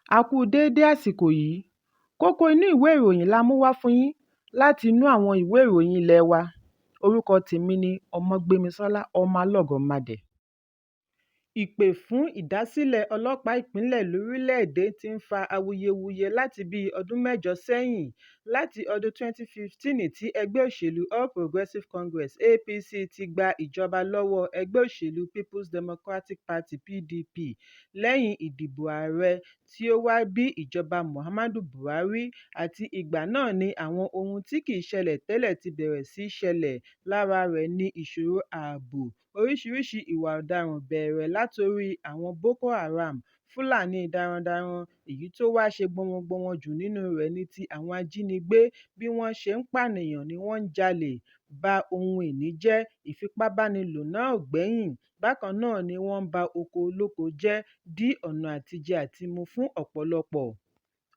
A kú u déédé àsìkò yìí. Kókó inú ìwé ìròyìn la mú wá fún yín láti inú àwọn ìwé ìròyìn ilé wa. Orúkọ tèmi ni Ọmọgbémisọ́lá Ọmọlọ́gọ̀mádẹ. Ìpè fún ìdásílẹ̀ ọlọ́pàá ìpínlẹ̀ lórílẹ̀-èdè ti ń fa awuyewuye láti bíi ọdún mẹ́jọ sẹ́yìn. Láti ọdún 2015 tí ẹgbẹ́ òṣèlú All Progressive Congress (APC) ti gba ìjọba lọ́wọ́ ẹgbẹ́ òṣèlú People's Democratic Party (PDP) lẹ́yìn ìdìbò ààrẹ tí ó wá bí ìjọba Muhammadu Buhari, àti ìgbà náà ni àwọn ohun tí kì í ṣẹlẹ̀ tẹ́lẹ̀ ti bẹ̀rẹ̀ sí í ṣẹlẹ̀. Lára rẹ̀ ni ìṣòro ààbò, oríṣiríṣi ìwà ọ̀daràn bẹ̀rẹ̀ látorí àwọn Boko Haram, Fulani darandaran, èyí tó wá ṣe gbọnwọngbọnwọn jù nínú rẹ̀ ní ti àwọn ajínigbé, bí wọ́n ṣe ń pànìyàn ni wọ́n ń jalè, ba ohun ìní jẹ́, ìfipábánilò náà ò gbẹ́yìn. Bákan náà ni wọ́n ń ba oko olóko jẹ́, dí ọ̀nà àtijẹ-àtimu fún ọ̀pọ̀lọpọ̀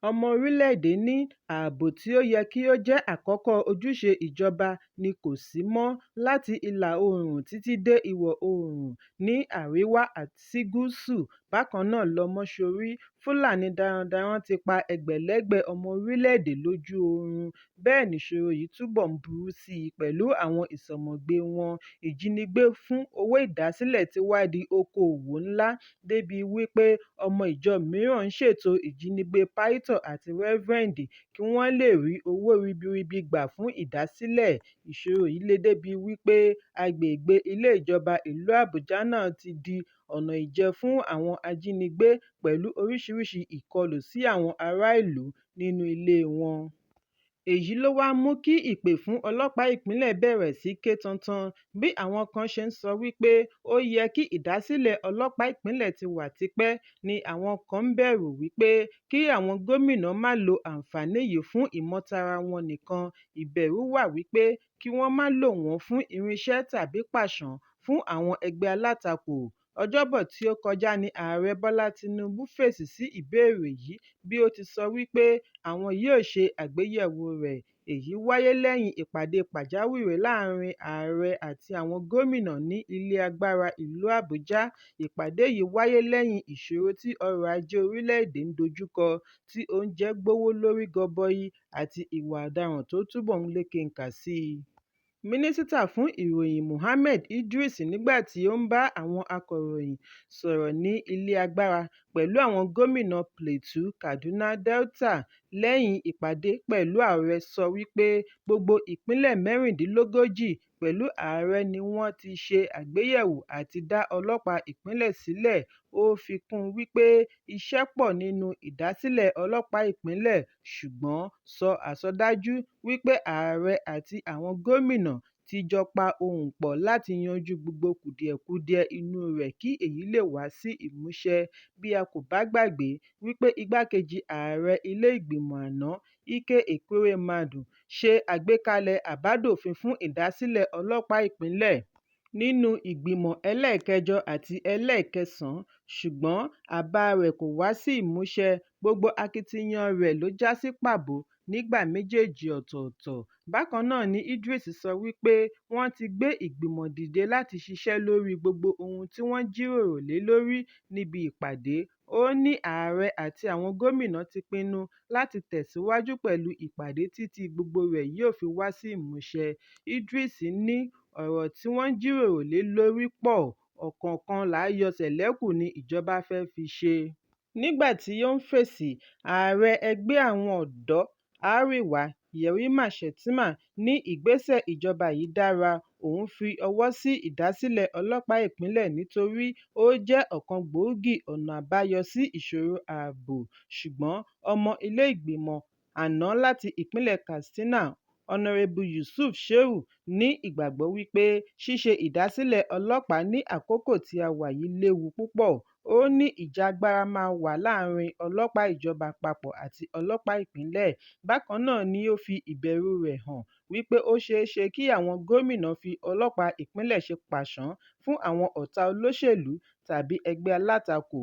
ọmọ orílẹ̀-èdè ní ààbò tí ó yẹ kí ó jẹ́ àkọ́kọ́ ojúṣe ìjọba ni kò sí mọ́ láti ìlà-oòrùn títí dé ìwọ̀-oòrùn, ní àríwá sí gúúsù bákan náà lọmọ ṣorí. Fulani darandaran ti pa ẹgbẹ̀lẹ́gbẹ̀ ọmọ orílẹ̀-èdè lójú oorun, bẹ́ẹ̀ nìṣòro yìí túbọ̀ ń burú sí i pẹ̀lú àwọn ìsọ̀ǹgbè wọn. Ìjínigbé fún owó ìdásílẹ̀ ti wá di okoòwò ńlá débìí wípé ọmọ ìjọ mìíràn ń ṣètò ìjínigbé pásítọ̀ àti rẹ́fúrẹ́ǹdì kí wọ́n lè rí owó ribiribi gbà fún ìdásílẹ̀. Ìṣòro yìí le débìí wípé agbègbè ilé ìjọba ìlú Àbújá náà ti di ọ̀nà ìjẹ fún àwọn ajínigbé pẹ̀lú oríṣiríṣi ìkọlù sí àwọn ará ìlú nínú ilée wọn. Èyí ló wá mú kí ìpè fún ọlọ́pàá ìpínlẹ̀ bẹ̀rẹ̀ sí í ké tantan, bí àwọn kan ṣe ń sọ wípé ó yẹ kí ìdásílẹ̀ ọlọ́pàá ìpínlẹ̀ ti wà tipẹ́ ni àwọn kan ń bẹ̀rù wípé kí àwọn gómìnà má lo àǹfààní yìí fún ìmọtara wọn nìkan. Ìbẹ̀rù wà wípé kí wọ́n má lò wọ́n fún irinṣẹ́ tàbí pàṣán fún àwọn ẹgbẹ́ alátakò. Ọjọ́bọ̀ tí ó kọjá ní Ààrẹ Bọ́lá Tinubu fèsì sí ìbéèrè yìí bí ó ti sọ wípé àwọn yóò ṣe àgbéyẹ̀wòo rẹ̀. Èyí wáyé lẹ́yìn ìpàdé pàjáwìrì láàárín ààrẹ àti àwọn gómìnà ní Ilé Agbára ìlú Àbújá. Ìpàdé yìí wáyé lẹ́yìn ìṣòro tí ọrọ̀ Ajé orílẹ̀-èdè ń dojúkọ, tí oúnjẹ gbówó lórí gọbọi àti ìwà ọ̀daràn tó túbọ̀ ń lékenkà sí i. Mínísítà fún Ìròyìn Mohammed Idris nígbà tí ó ń bá àwọn akọ̀ròyìn sọ̀rọ̀ ní Ilé Agbára pẹ̀lú àwọn gómìnà Plateau, Kaduna, Delta lẹ́yìn ìpàdé pẹ̀lú ààrẹ sọ wípé gbogbo ìpínlẹ̀ 36 pẹ̀lú ààrẹ ni wọ́n ti ṣe àgbéyẹ̀wò àti dá ọlọ́pàá ìpínlẹ̀ sílẹ̀. Ó fi kún un wípé iṣẹ́ pọ̀ nínú ìdásílẹ̀ ọlọ́pàá ìpínlẹ̀ ṣùgbọ́n sọ àsọdájú wípé ààrẹ àti àwọn gómìnà ti jọ pa ohùn pọ̀ láti yanjú gbogbo kùdìẹ̀kudiẹ inúu rẹ̀ kí èyí lè wá sí ìmúṣẹ. Bí a kò bá gbàgbé wípé igbákejì ààrẹ ilé ìgbìmọ̀ àná, Ike Ekweremadu ṣe àgbékalẹ̀ àbádòfin fún ìdásílẹ̀ ọlọ́pàá ìpínlẹ̀ nínú ìgbìmọ̀ ẹlẹ́ẹ̀kẹjọ àti ẹlẹ́ẹ̀kẹsàn-án, ṣùgbọ́n àbá rẹ̀ kò wá sí ìmúṣẹ, gbogbo akitiyan rẹ̀ ló já sí pàbó nígbà méjèèjì ọ̀tọ̀ọ̀tọ̀. Bákan náà ni Idris sọ wípé wọ́n ti gbé ìgbìmọ̀ dìde láti ṣiṣẹ́ lórí gbogbo ohun tí wọ́n jíròrò lé lórí níbi ìpàdé. Ó ní ààrẹ àti àwọn gómìnà ti pinnu láti tẹ̀síwájú pẹ̀lú ìpàdé títí gbogbo rẹ̀ yóò fi wá sí ìmúṣẹ. Idris ní ọ̀rọ̀ tí wọ́n jíròrò lé lórí pọ̀, ọ̀kọ̀ọ̀kan làá yọsẹ̀ lẹ́kù ní ìjọba fẹ́ fi ṣe. Nígbà tí ó ń fèsì, ààrẹ ẹgbẹ́ àwọn ọ̀dọ́ Arewa Yerima Shettima ní ìgbésẹ̀ ìjọba yìí dára, òun fi ọwọ́ sí ìdásílẹ̀ ọlọ́pàá ìpínlẹ̀ nítorí ó jẹ́ ọ̀kan gbòógì ọ̀nà àbáyọ sí ìṣòro ààbò. Ṣùgbọ́n ọmọ ilé ìgbìmọ̀ àná láti ìpínlẹ̀ Katsina, Honorable Yusuf Shehu ní ìgbàgbọ́ wípé ṣíṣe ìdásílẹ̀ ọlọ́pàá ní àkókò tí a wà yìí léwu púpọ̀. Ó ní ìjà agbára máa wà láàárín ọlọ́pàá ìjọba àpapọ̀ àti ọlọ́pàá ìpínlẹ̀. Bákan náà ni ó fi ìbẹ̀rùu rẹ̀ hàn wípé ó ṣeéṣe kí àwọn gómìnà fi ọlọ́pàá ìpínlẹ̀ ṣe pàṣán fún àwọn ọ̀tá olóṣèlú tàbí ẹgbẹ́ alátakò.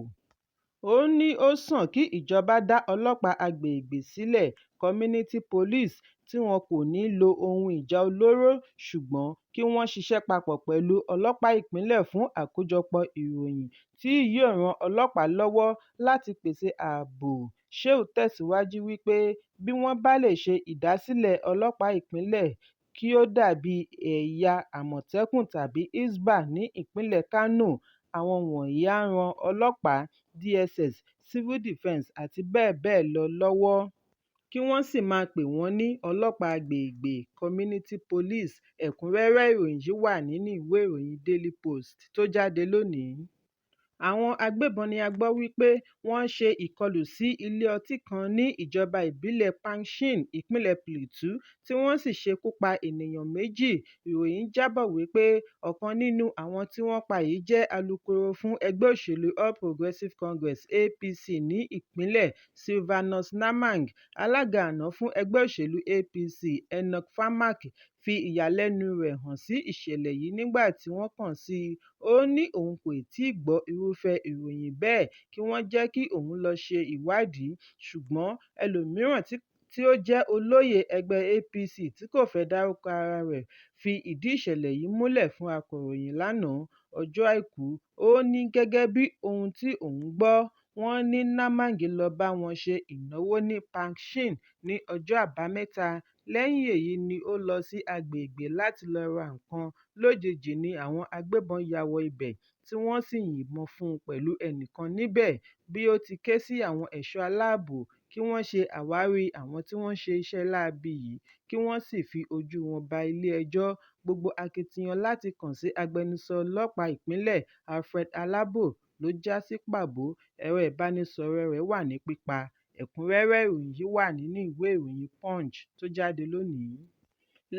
Ó ní ó sàn kí ìjọba dá ọlọ́pàá agbègbè sílẹ̀ (community police) tí wọn kò ní lo ohun ìjà olóró, ṣùgbọ́n kí wọ́n ṣiṣẹ́ papọ̀ pẹ̀lú ọlọ́pàá ìpínlẹ̀ fún àkójọpọ̀ ìròyìn tí yóò ran ọlọ́pàá lọ́wọ́ láti pèsè ààbò. Shehu tẹ̀síwájú wípé bí wọ́n bá lè ṣe ìdásílẹ̀ ọlọ́pàá ìpínlẹ̀ kí ó dà bíi ẹ̀yà Àmọ̀tẹ́kùn tàbí Hisbah ní ìpínlẹ̀ Kano, àwọn wọ̀nyí á ran ọlọ́pàá, DSS, Civil Defence àti bẹ́ẹ̀ bẹ́ẹ̀ lọ lọ́wọ́, kí wọ́n sì máa pè wọ́n ní ọlọ́pàá agbègbè (community police). Ẹ̀kúnrẹ́rẹ́ ìròyìn yìí wà nínú ìwé ìròyìn Daily Post tó jáde lónìí. Àwọn agbébọn ni a gbọ́ wípé wọ́n ṣe ìkọlù sí ilé ọtí kan ní ìjọba ìbílẹ̀ Pankshin, ìpínlẹ̀ Plateau, tí wọ́n sì ṣekú pa ènìyàn méjì. Ìròyìn jábọ̀ wípé ọ̀kan nínú àwọn tí wọ́n pa yìí jẹ́ alukoro fún ẹgbẹ́ òṣèlú All Progressive Congress (APC) ní ìpínlẹ̀, Sylvanus Namang. Alága àná fún ẹgbẹ́ òṣèlú APC, Enoch Farmak, fi ìyàlẹ́nu rẹ̀ hàn sí ìṣẹ̀lẹ̀ yìí nígbà tí wọ́n kàn sí i. Ó ní òun kò tíì gbọ́ irúfẹ́ ìròyìn bẹ́ẹ̀, kí wọ́n jẹ́ kí òun lọ ṣe ìwádìí. Ṣùgbọ́n ẹlòmíràn tí ó jẹ́ olóyè ẹgbẹ́ APC tí kò fẹ́ dárúkọ ara rẹ̀ fi ìdí ìṣẹ̀lẹ̀ yìí múlẹ̀ fún akọ̀ròyìn lánàá, ọjọ́ Àìkú. Ó ní gẹ́gẹ́ bí ohun tí òun gbọ́, wọ́n ní Namang lọ bá wọn ṣe ìnáwó ní Pankshin ní ọjọ́ Àbámẹ́ta. Lẹ́yìn èyí ni ó lọ sí agbègbè láti lọ ra nǹkan. Lójijì ni àwọn agbébọn ya wọ ibẹ̀ tí wọ́n sì yìnbọn fún un pẹ̀lú ẹnìkan níbẹ̀. Bí ó ti ké sí àwọn ẹ̀ṣọ́ aláàbò kí wọ́n ṣe àwárí àwọn tí wọ́n ṣe iṣẹ́ láabi yìí kí wọ́n sì fi ojú wọn ba ilé-ẹjọ́. Gbogbo akitiyan láti kàn sí agbẹnusọ ọlọ́pàá ìpínlẹ̀, Alfred Alabo, ló já sí pàbó, ẹ̀rọ ìbánisọ̀rọ̀ọ rẹ̀ wà ní pípa. Ẹ̀kúnrẹ́rẹ́ ìròyìn yìí wà nínú ìwé ìròyìn Punch tó jáde lónìí.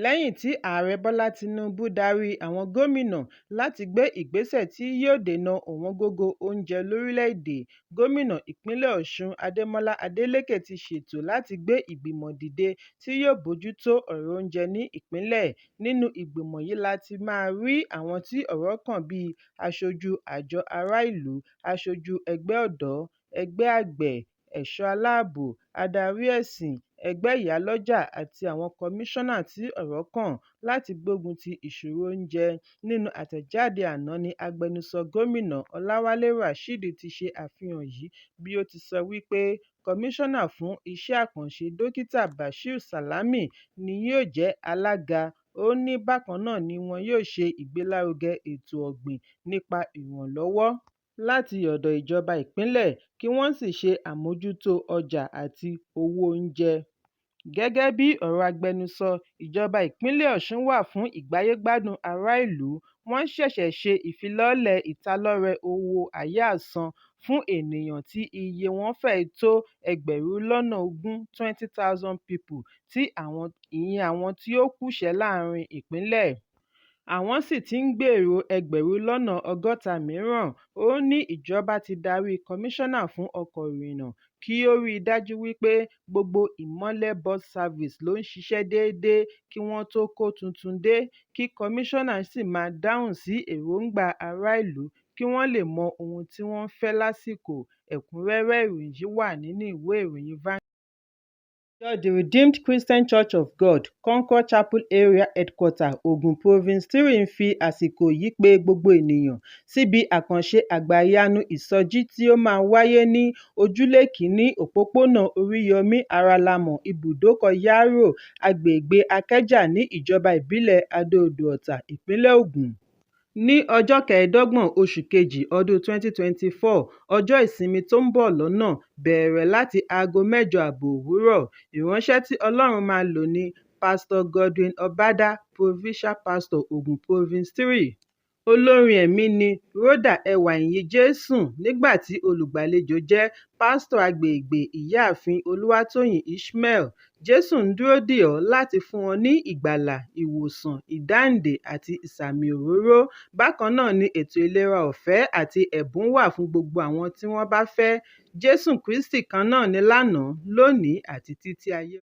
Lẹ́yìn tí Ààrẹ Bọ́lá Tinubu darí àwọn gómìnà láti gbé ìgbésẹ̀ tí yóò dènà ọ̀wọ́ngógó oúnjẹ lórílẹ̀-èdè, gómìnà ìpínlẹ̀ Ọ̀ṣun Adémọ́lá Adélékè ti ṣètò láti gbé ìgbìmọ̀ dìde tí yóò bójú tó ọ̀rọ̀ oúnjẹ ní ìpínlẹ̀. Nínú ìgbìmọ̀ yìí la ti máa rí àwọn tí ọ̀rọ̀ kàn bíi aṣojú àjọ ará ìlú, aṣojú ẹgbẹ́ ọ̀dọ́, ẹgbẹ́ àgbẹ̀, ẹ̀ṣọ́ aláàbò, adarí ẹ̀sìn, ẹgbẹ́ ìyálọ́jà àti àwọn kọmíṣánná tí ọ̀rọ̀ kàn láti gbógun ti ìṣòro oúnjẹ. Nínú àtẹ̀jáde àná ni agbẹnusọ gómìnà Ọláwálé Rashidi ti ṣe àfihàn yìí bí ó ti sọ wípé Kọmíṣánná fún Iṣẹ́ Àkànṣe Dókítà Bashir Salami ni yóò jẹ́ alága. Ó ní bákan náà ni wọn yóò ṣe ìgbélárugẹ ètò ọ̀gbìn nípa ìrànlọ́wọ́ láti ọ̀dọ̀ ìjọba ìpínlẹ̀ kí wọ́n sì ṣe àmójútó ọjà àti owó oúnjẹ. Gẹ́gẹ́ bí ọ̀rọ̀ agbẹnusọ, ìjọba ìpínlẹ̀ Ọ̀ṣun wà fún ìgbáyé-gbádùn ará ìlú. Wọ́n ṣẹ̀ṣẹ̀ ṣe ìfilọ́lẹ̀ ìtalọ́rẹ owó háyà-san fún ènìyàn tí iye wọn fẹ́ẹ̀ tó 20,000 (20,000 people) tí àwọn ìyẹn àwọn tí ó kúṣẹ̀ẹ́ láàrin ìpínlẹ̀. Àwọn sì ti ń gbèrò 60,000 mìíràn. Ó ní ìjọba ti darí Kọmíṣánná fún Ọkọ̀ ìrìnnà kí ó rí i dájú wípé gbogbo Ìmọ́lẹ̀ Bus Service ló ń ṣiṣẹ́ déédé kí wọ́n tó kó tuntun dé, kí kọmíṣánná sì máa dáhùn sí èròńgbà ará ìlú kí wọ́n lè mọ ohun tí wọ́n ń fẹ́ lásìkò. Ẹ̀kúnrẹ́rẹ́ ìròyìn yìí wà nínú ìwé ìròyìn Vanguard. Ìjọ The Redeemed Christian Church of God, Concord Chapel Area Headquarter, Ogun Province 3 ń fi àsìkò yìí pe gbogbo ènìyàn síbi àkànṣe àgbàyanu ìsọjí tí ó máa wáyé ní Ojúlé 1, Òpópónà Oríyọmí Àràlámọ̀, Ibùdókọ̀ Yaro, Agbègbè Ìkẹjà ní Ìjọba Ìbílẹ̀ Adó-Odò Ọ̀tà, Ìpínlẹ̀ Ògùn. Ní ọjọ́ 25 oṣù kejì ọdún 2024, ọjọ́ Ìsinmi tó ń bọ̀ lọ́nà, bẹ̀rẹ̀ láti aago 8:30 òwúrọ̀. Ìránṣẹ́ tí Ọlọ́run máa lò ní Pastor Godwin Obada, Provincial Pastor Ogun Province 3. Olórin ẹ̀mí ni Rhoda Ẹwàìyìn nígbà tí olùgbàlejò jẹ́ Pásítọ̀ Agbègbè Ìyáàfin Olúwatóyìn Ishmael. Jésù ń dúró dè ọ́ láti fún ọ ní ìgbàlà, ìwòsàn, ìdáǹdè àti ìsàmì òróró. Bákan náà ni ètò ìlera ọ̀fẹ́ àti ẹ̀bùn wà fún gbogbo àwọn tí wọ́n bá fẹ́. Jésù Kristì kan náà ni lánàá, lónìí àti títí ayé.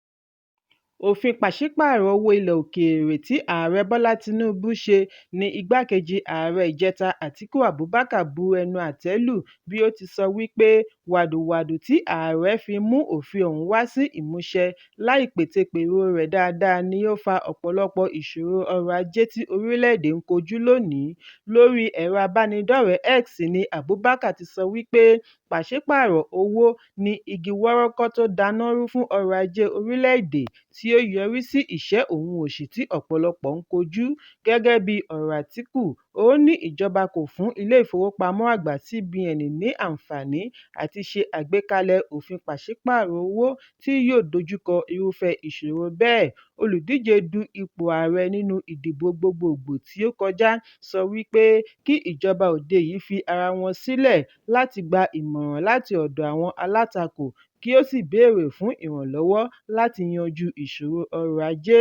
Òfin pàṣípààrọ̀ owó ilẹ̀ òkèèrè tí Ààrẹ Bọ́lá Tinubu ṣe ní igbákejì ààrẹ ìjẹta Atiku Abubakar bu ẹnu àtẹ́ lù bí ó ti sọ wípé wàdùwàdù tí ààrẹ fi mú òfin ọ̀hún wá sí ìmúṣẹ láì pète-pèrò rẹ̀ dáadáa ni ó fa ọ̀pọ̀lọpọ̀ ìṣòro ọrọ̀ ajé tí orílẹ̀-èdè ń kojú lónìí. Lórí ẹ̀rọ ìbánidọ́rẹ̀ẹ́ X ní Abubakar ti sọ wípé pàṣípààrọ̀ owó ní igi wọ́rọ́kọ́ tó dáná rú fún ọrọ̀ ajé orílẹ̀-èdè tí ó yọrí sí ìṣẹ́ òhun òṣì tí ọ̀pọ̀lọpọ̀ ń kojú. Gẹ́gẹ́ bí ọ̀rọ̀ Atiku, ó ní ìjọba kò fún Ilé-ìfowópamọ́ Àgbà CBN ní àǹfààní àti ṣe àgbékalẹ̀ òfin pàṣípààrọ̀ owó tí yóò dojúkọ irúfẹ́ ìṣòro bẹ́ẹ̀. Olùdíje du ipò ààrẹ nínú ìdìbò gbogboògbò tí ó kọjá sọ wípé kí ìjọba òde yìí fi ara wọn sílẹ̀ láti gba ìmọ̀ràn láti ọ̀dọ̀ àwọn alátakò kí ó sì béèrè fún ìrànlọ́wọ́ láti yanjú ìṣòro ọrọ̀ ajé.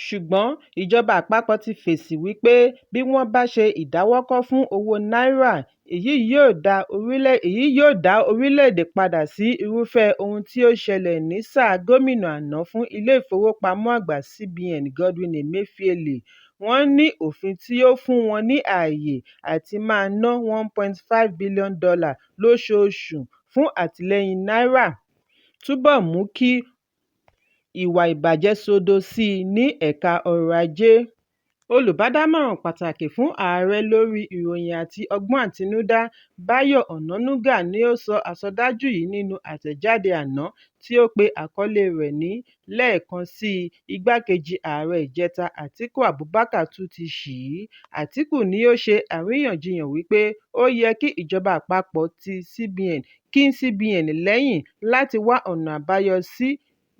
Ṣùgbọ́n ìjọba àpapọ̀ ti fèsì wípé bí wọ́n bá ṣe ìdáwọ́kọ̀ fún owó náírà, èyí yóò dá orílẹ̀-èdè padà sí irúfẹ́ ohun tí ó ṣẹlẹ̀ ní sáà gómìnà àná fún Ilé-ìfowópamọ́ Àgbà CBN Godwin Emefiele. Wọ́n ní òfin tí ó fún wọn ní àyè àti máa ná $1.5 billion lóṣooṣù fún àtìlẹ́yìn náírà túbọ̀ mú kí ìwà ìbàjẹ́ sódò sí i ní ẹ̀ka ọrọ̀ ajé. Olùbádámọ̀ràn pàtàkì fún ààrẹ lórí ìròyìn àti ọgbọ́n àtinudá, Báyọ̀ Ọ̀nànúgà ni ó sọ àsọdájú yìí nínú àtẹ̀jáde àná tí ó pe àkọlé rẹ̀ ní "Lẹ́ẹ̀kan sí i, igbákejì ààrẹ ìjẹta Atiku Abubakar tún ti ṣì í". Atiku ni ó ṣe àríyànjiyàn wípé ó yẹ kí ìjọba àpapọ̀ ti kín CBN lẹ́yìn láti wá ọ̀nà àbáyọ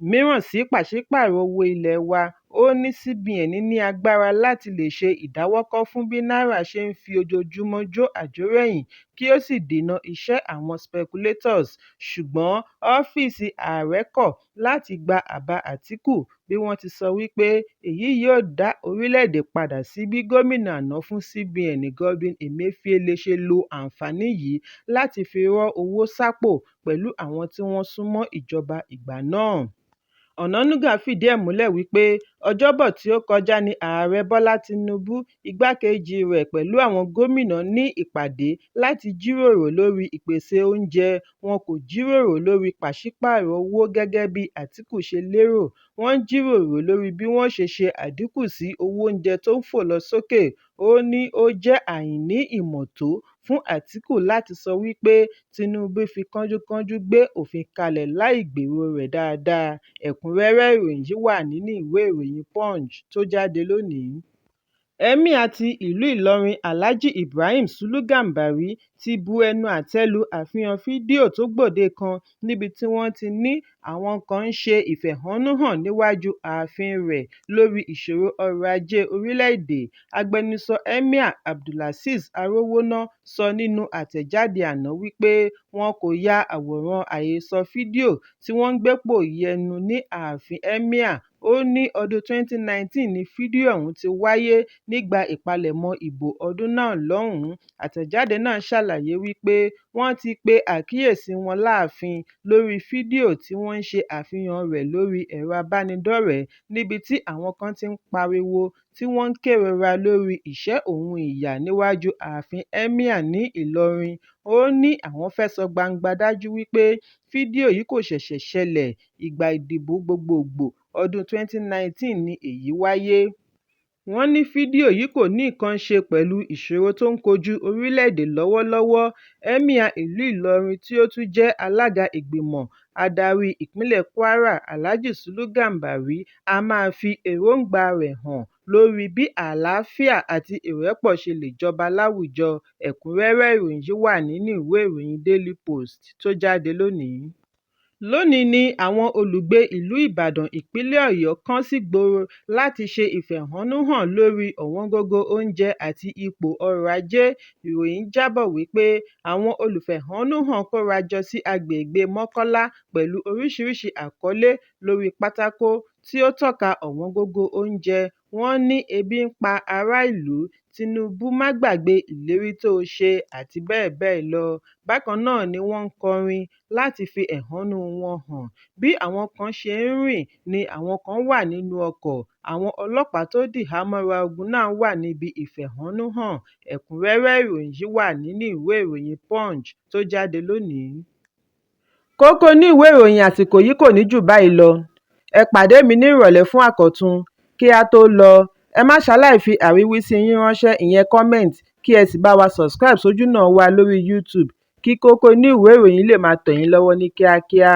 mìíràn sí pàṣípààrọ̀ owó ilẹ̀ wa. Ó ní CBN ní agbára láti lè ṣe ìdáwọ́kọ̀ fún bí náírà ṣe ń fi ojoojúmọ́ jó àjórẹ̀yìn kí ó sì dènà iṣẹ́ àwọn speculators, ṣùgbọ́n ọ́fíìsì ààrẹ kọ̀ láti gba àbá Atiku bí wọ́n ti sọ wípé èyí yóò dá orílẹ̀-èdè padà sí bí gómìnà àná fún CBN Godwin Emefiele ṣe lo àǹfààní yìí láti fi rọ́ owó sápò pẹ̀lú àwọn tí wọ́n sún mọ́ ìjọba ìgbà náà. Ọ̀nànúgà fìdí ẹ̀ múlẹ̀ wípé Ọjọ́bọ̀ tí ó kọjá ní Ààrẹ Bọ́lá Tinubu, igbákejì rẹ̀ pẹ̀lú àwọn gómìnà ní ìpàdé láti jíròrò lórí ìpèsè oúnjẹ. Wọn kò jíròrò lórí pàṣípààrọ̀ owó gẹ́gẹ́ bí Atiku ṣe lérò, wọ́n ń jíròrò lórí bí wọ́n ṣe ṣe àdínkù sí owó oúnjẹ tó ń fò lọ sókè. Ó ní ó jẹ́ àìní ìmọ̀ tó fún Atiku láti sọ wípé Tinubu fi kánjúkánjú gbé òfin kalẹ̀ láì gbèrò rẹ̀ dáadáa. Ẹ̀kúnrẹ́rẹ́ ìròyìn yìí wà nínú ìwé ìròyìn Punch tó jáde lónìí. Emir ti ìlú Ìlọrin Alhaji Ibrahim Sulu Gambari ti bu ẹnu àtẹ́ lu àfihàn fídíò tó gbòde kan níbi tí wọ́n ti ní àwọn kan ń ṣe ìfẹ̀hónúhàn níwájú ààfin rẹ̀ lórí ìṣòro ọrọ̀ ajé orílẹ̀-èdè. Agbẹnusọ Emir Abdulazeez Arowona sọ nínú àtẹ̀jáde àná wípé wọn kò ya àwòrán àhesọ fídíò tí wọ́n ń gbépòyì ẹnu ní ààfin Emir. Ó ní ọdún 2019 ni fídíò ọ̀hún ti wáyé nígbà ìpalẹ̀mọ́ ìbò ọdún náà lọ́hùn-ún. Àtẹ̀jáde náà ṣàlàyé wípé wọ́n ti pe àkíyèsí wọn láàfin lórí fídíò tí wọ́n ń ṣe àfihàn rẹ̀ lórí ẹ̀rọ ìbánidọ́rẹ̀ẹ́ níbi tí àwọn kan ti ń pariwo tí wọ́n ń kérora lórí ìṣẹ́ òhun ìyà níwájú ààfin Emir ní Ìlọrin. Ó ní àwọn fẹ́ sọ gbangba dájú wípé fídíò yìí kò ṣẹ̀ṣẹ̀ ṣẹlẹ̀, ìgbà ìdìbò gbogboògbò ọdún 2019 ni èyí wáyé. Wọ́n ní fídíò yìí kò ní nǹkan ṣe pẹ̀lú ìṣòro tó ń kojú orílẹ̀-èdè lọ́wọ́lọ́wọ́. Emir ìlú Ìlọrin tí ó tún jẹ́ alága ìgbìmọ̀ adarí ìpínlẹ̀ Kwara, Alhaji Sulu Gambari, a máa fi èròńgbàa rẹ̀ hàn lórí bí àlàáfíà àti ìrẹ́pọ̀ ṣe lè jọba láwùjọ. Ẹ̀kúnrẹ́rẹ́ ìròyìn yìí wà nínú ìwé ìròyìn Daily Post tó jáde lónìí. Lónìí ni àwọn olùgbé ìlú Ìbàdàn, ìpínlẹ̀ Ọ̀yọ́ kàn sígboro láti ṣe ìfẹ̀hónúhàn lórí ọ̀wọ́ngógó oúnjẹ àti ipò ọrọ̀ ajé. Ìròyìn jábọ̀ wípé àwọn olùfẹ̀hónúhàn kórajọ sí agbègbè Mọ́kọ́lá pẹ̀lú oríṣiríṣi àkọlé lórí pátákó tí ó tọ́ka ọ̀wọ́ngógó oúnjẹ. Wọ́n ní ebi ń pa ará ìlú, Tinubu má gbàgbé ìlérí tó ṣe àti bẹ́ẹ̀ bẹ́ẹ̀ lọ. Bákan náà ni wọ́n ń kọrin láti fi ẹ̀hónú wọn hàn. Bí àwọn kan ṣe ń rìn ni àwọn kan wà nínú ọkọ̀. Àwọn ọlọ́pàá tó dìhámọ́ra ogun náà wà níbi ìfẹ̀hónúhàn. Ẹ̀kúnrẹ́rẹ́ ìròyìn yìí wà nínú ìwé ìròyìn Punch tó jáde lónìí. Kókó inú ìwé ìròyìn àsìkò yìí kò ní jù báyìí lọ. Ẹ pàdé mi ní ìrọ̀lẹ́ fún àkọ́tún. Kí á tó lọ, ẹ má ṣaláì fi àríwísí yín ránṣẹ́, ìyẹn comment, kí ẹ sì bá wa subscribe sójúnà wa lórí YouTube kí kókó inú ìwé ìròyìn lè máa tẹ̀ yín lọ́wọ́ ní kíákíá.